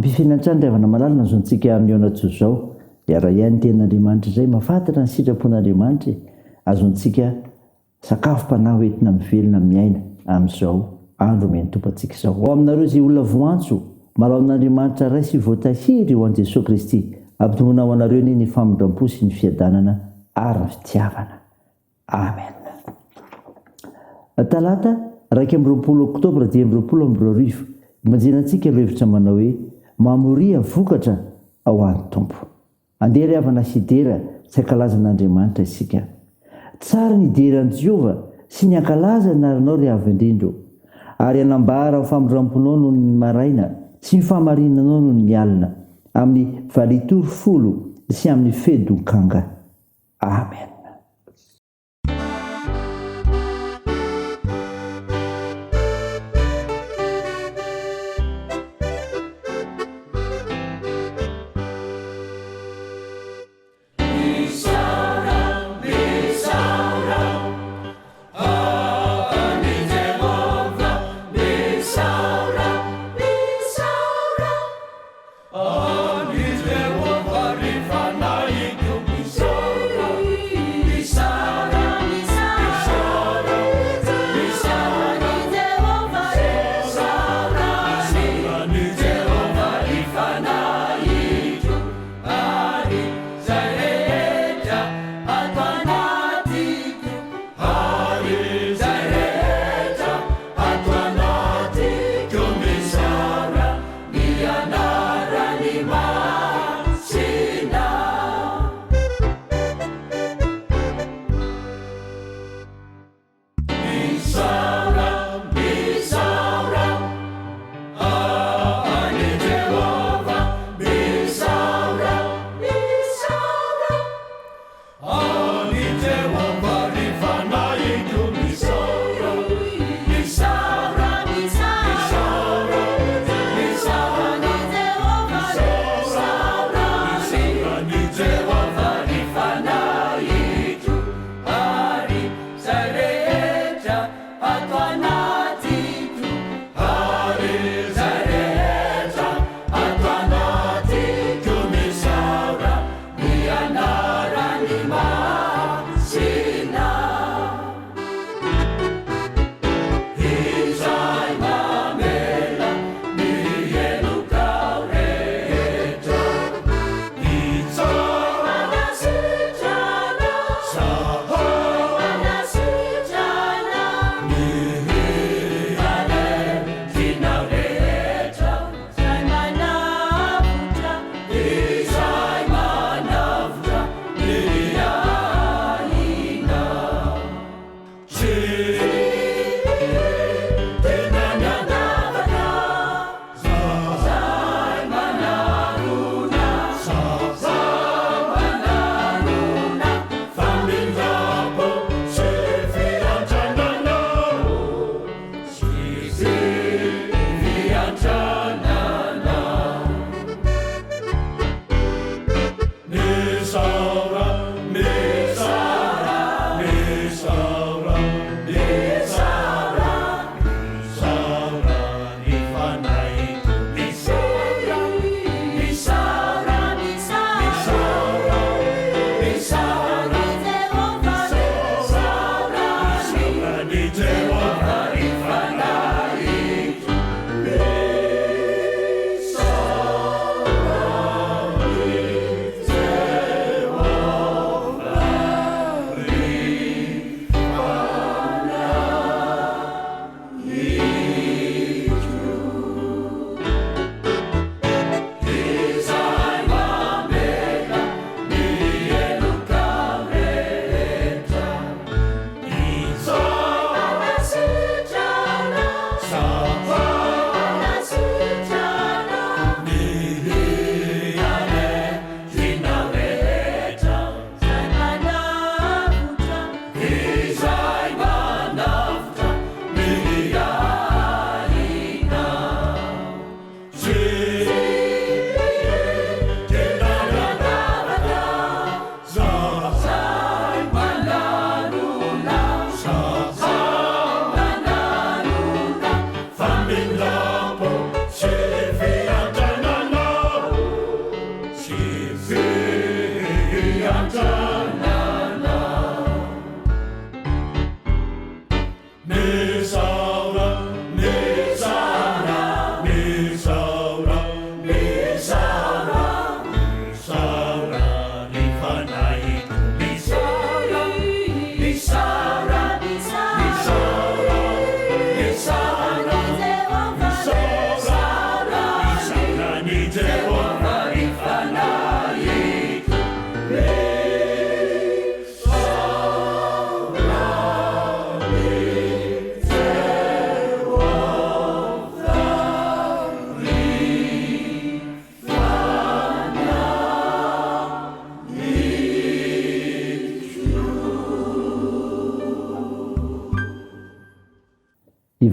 Ampifina hatrany ry havana malala ny azontsika mihaona toy izao. Hiara-hiahy ny Tenin'Andriamanitra izay mahafantatra ny sitrapon'Andriamanitra e. Azontsika sakafom-panahy ho entina mivelona miaina amin'izao andro omen'ny Tompo antsika izao. Ao aminareo izay olona voantso, malaon'Andriamanitra Ray sy voatahiry ho an'i Jesoa Kristy, ampitomboina ho anareo anie ny famindram-po sy ny fiadanana ary ny fitiavana. Amen. Talata, 21 Oktobra 2025, Imanjena antsika ireo hevitra manao hoe Mamoria vokatra ao an'ny Tompo. Andeha ry havana hidera sy hankalaza an'Andriamanitra isika. Tsara ny hidera an'i Jehovah sy ny hankalaza ny anaranao ry Avo Indrindra ô, ary hanambara ny famindram-ponao noho ny maraina sy ny fahamarinanao noho ny alina, amin'ny valitory folo sy amin'ny feon-dokanga. Amen.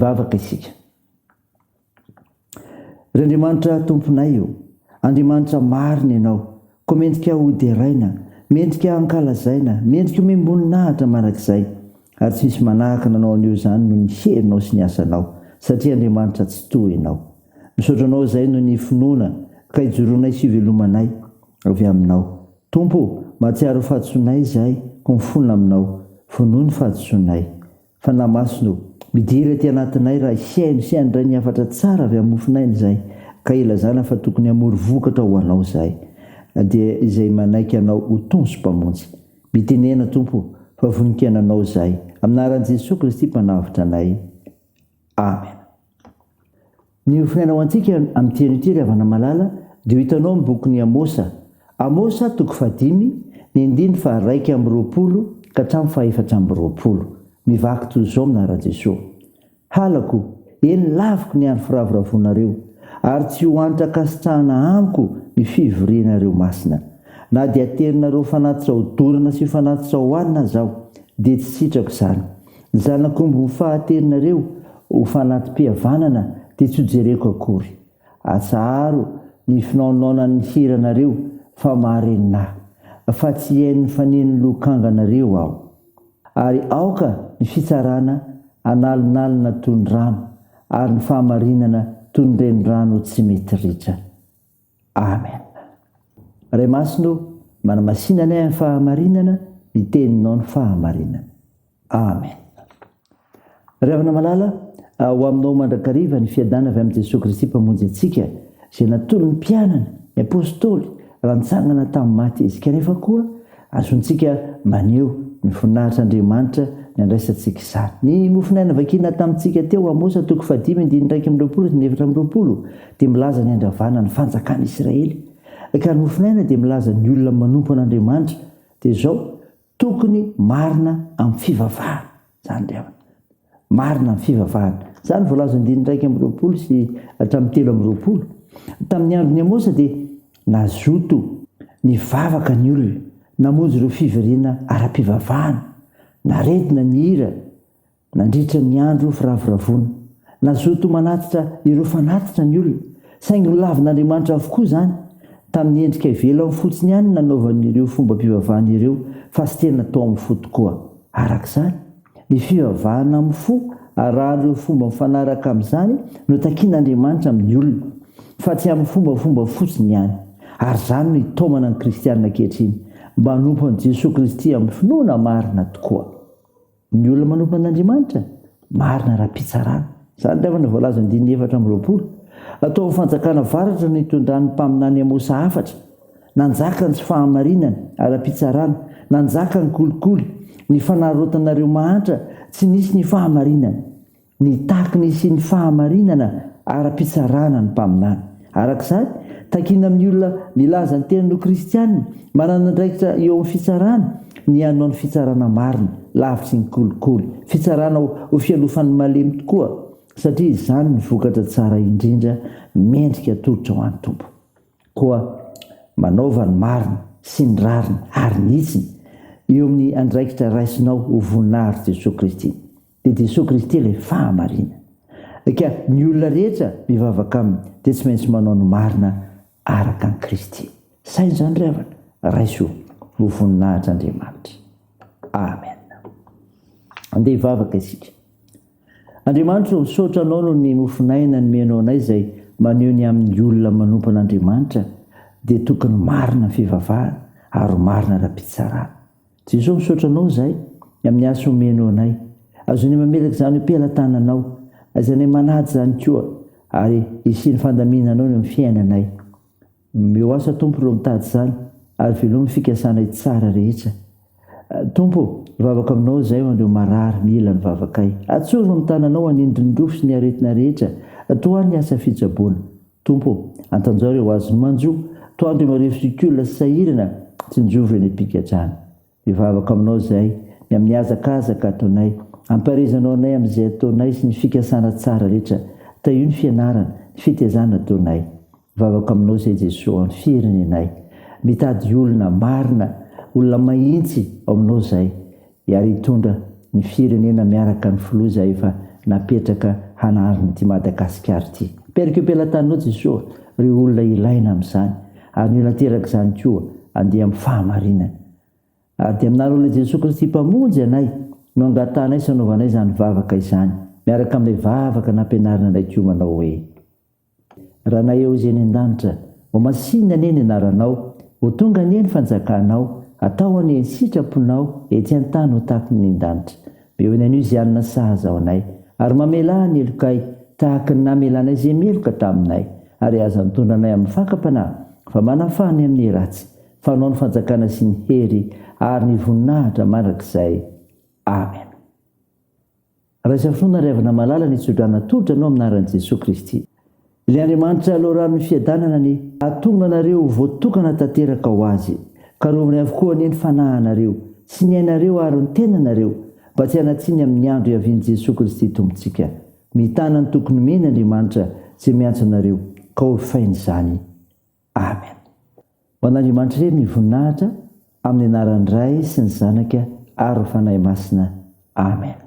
Hivavaka isika. Ry Andriamanitra Tomponay o, Andriamanitra marina Ianao, koa mendrika hoderaina, mendrika hankalazaina, mendrika homem-boninahitra mandrakizay, ary tsy misy manahaka nanao an'io izany noho ny herinao sy ny asanao, satria Andriamanitra Tsitoha Ianao. Misaotra Anao izahay noho ny finoana ka ijoroanay sy ivelomanay avy Aminao. Tompo o, mahatsiaro ny fahadisoanay izahay, koa mifona Aminao. Vonoy ny fahadisoanay. Fanahy Masina o, midira aty anatinay raha hihaino sy handray ny hafatra tsara avy amin'ny mofon'aina izahay, ka hilazana fa tokony hamory vokatra ho Anao izahay, dia izay manaiky Anao ho Tompo sy Mpamonjy. Mitenena, Tompo o, fa vonon-kiaina Anao izahay. Amin'ny anaran'i Jesoa Kristy Mpanavotra anay. Amena. Ny hofonaina ho antsika amin'ity anio ity ry havana malala dia ho hitanao amin'ny bokin'i Amosa. Amosa toko fahadimy, ny andininy faha-21 ka hatramin'ny faha-24. Mivaky toy izao amin'ny anaran'i Jesoa. Halako, eny laviko ny andro firavoravoanareo, ary tsy ho hanitra ankasitrahana amiko ny fivorianareo masina. Na dia aterinareo fanatitra hodorana sy fanatitra hohanina aza aho, dia tsy sitrako izany. Ny zanak'omby ho fahaterinareo ho fanati-pihavanana dia tsy hojereko akory. Atsaharo ny finaonaonan'ny hiranareo fa maharenina ahy, fa tsy hihaino ny fanenon'ny lokanganareo aho. Ary aoka ny fitsarana hanalonalona toy ny rano, ary ny fahamarinana toy ny renirano tsy mety ritra. Amen. Ray Masina o, manamasina anay amin'ny fahamarinana, ny teninao ny fahamarinana. Amen. Ry havana malala, ho aminao mandrakariva ny fiadana avy amin'i Jesoa Kristy Mpamonjy antsika, izay natolony ny mpianany, ny Apostoly, raha nitsangana tamin'ny maty Izy. Kanefa koa, azontsika maneho ny voninahitr'Andriamanitra ny andraisantsika izany. Ny mofon'aina vakiana tamintsika teo, Amosa toko fahadimy andininy 21 sy 24, dia milaza ny handravana ny fanjakan'Israely. Ka ny mofon'aina dia milaza ny olona manompo an'Andriamanitra. Dia izao, Tokony marina amin'ny fivavahana izany ry havana. Marina amin'ny fivavahana. Izany voalaza andininy 21 sy hatramin'ny 23. Tamin'ny andron'i Amosa dia nazoto nivavaka ny olona, namonjy ireo fivoriana ara-pivavahana, naredona ny hira, Nandritra ny andro firavoravoana, nazoto manatitra ireo fanatitra ny olona, saingy nolavin'Andriamanitra avokoa izany. Tamin'ny endrika ivelany fotsiny ihany no nanaovany ireo fombam-pivavahana ireo, fa tsy tena tao amin'ny fo tokoa. Araka izany, ny fivavahana amin'ny fo arahan'ireo fomba mifanaraka amin'izany no takin'Andriamanitra amin'ny olona, fa tsy amin'ny fombafomba fotsiny ihany. Ary izany no itaomana ny kristiana ankehitriny, mba hanompo an'i Jesoa Kristy amin'ny finoana marina tokoa. Ny olona manompo an'Andriamanitra, marina ara-pitsarana. Izany angamba no voalaza andininy 24. Tao amin'ny fanjakana avaratra no nitondran'ny mpaminany Amosa hafatra. Nanjaka ny tsy fahamarinana ara-pitsarana, nanjaka ny kolikoly, ny fanararaotanareo mahantra, tsy nisy ny fahamarinana. Nitaky ny hisian'ny fahamarinana ara-pitsarana ny mpaminany. Araka izany, takina amin'ny olona milaza ny tenany ho kristiana, manana andraikitra eo amin'ny fitsarana, ny hanao ny fitsarana marina, lavitry ny kolikoly. Fitsarana ho fialofan'ny malemy tokoa, satria izany no vokatra tsara indrindra mendrika atolotra ho an'ny Tompo. Koa manaova ny marina sy ny rariny ary ny hitsiny eo amin'ny andraikitra raisinao ho voninahitr'i Jesoa Kristy. Dia Jesoa Kristy ilay fahamarinana. Ka ny olona rehetra mivavaka Aminy dia tsy maintsy manao ny marina araka an'i Kristy. Saino izany ry havana, raiso ho voninahitr'Andriamanitra. Amen. Andeha hivavaka isika. Andriamanitra ô, misaotra Anao noho ny mofon'aina nomenao anay izay maneho ny amin'ny olona manompo an'Andriamanitra dia tokony marina ny fivavahana ary ho marina ara-pitsarana. Jesoa misaotra anao izahay amin'ny asa omenao anay. Azonay mametraka izany ho pelatananao. Azanay manaja izany koa ary hisian'ny fandaminanao eo amin'ny fiainanay. Omeo asa Tompo ireo mitady izany ary velomy ny fikasanay tsara rehetra. Tompo ô, mivavaka aminao izahay ho an'ireo marary mila ny vavakay. Atsory amin'ny tananao hanindry ny rofy sy ny aretina rehetra, tohano ny asa fitsaboana. Tompo ô, antanjao ireo azon'ny manjo, tohano ireo marefo sy olona sy sahirana, tsinjovy eny am-pigadrana. Mivavaka aminao izahay, ny amin'ny hazakazaka ataonay, ampaherezanao anay amin'izay ataonay sy ny fikasana tsara rehetra, tahio ny fianarana, ny fitezana ataonay. Mivavaka aminao izahay Jesoa, amin'ny firenenay. Mitady olona marina, olona mahintsy ao aminao izahay, ary hitondra ny firenena miaraka amin'ny filoha izay efa. napetraka hanarina ity Madagasikara ity. Periko am-pelatananao Jesoa ireo olona ilaina amin'izany ary ny olona teraka izany koa andeha amin'ny fahamarinana. Ary dia aminareo ilay Jesoa Kristy Mpamonjy anay no angatahanay sy anaovanay izany vavaka izany miaraka amin'ilay vavaka nampianarina anay koa manao hoe. Ranay eo izay any an-danitra, ho masinina anie ny anaranao, ho tonga anie ny fanjakanao, atao anie ny sitraponao ety an-tany ho tahaky ny any an-danitra. Meo ny anio izay hanina sahaza ho anay, ary mamelà ny helokay, tahaka ny namelanay izay meloka taminay, ary aza mitondra anay amin'ny fakam-panahy, fa manafaha anay amin'ny ratsy, fa anao ny fanjakana sy ny hery ary ny voninahitra mandrakizay. Amen. Raisa finoana ry havana malala ny tsodrano atolotra anao amin'ny anaran'i Jesoa Kristy. Ilay Andriamanitra loharanon'ny fiadanana anie hahatonga anareo ho voatokana tanteraka ho Azy. Karoviny avokoa anie ny fanahinareo, sy ny ainareo ary ny tenanareo, mba tsy hanatsiny amin'ny andro hiavian'i Jesoa Kristy Tompontsika. Mitana ny toky nomeny Andriamanitra izay miantso anareo, ka hofainy izany. Amen. Ho an'Andriamanitra irery ny voninahitra, amin'ny anaran'ny Ray sy ny Zanaka ary ny Fanahy Masina. Amen.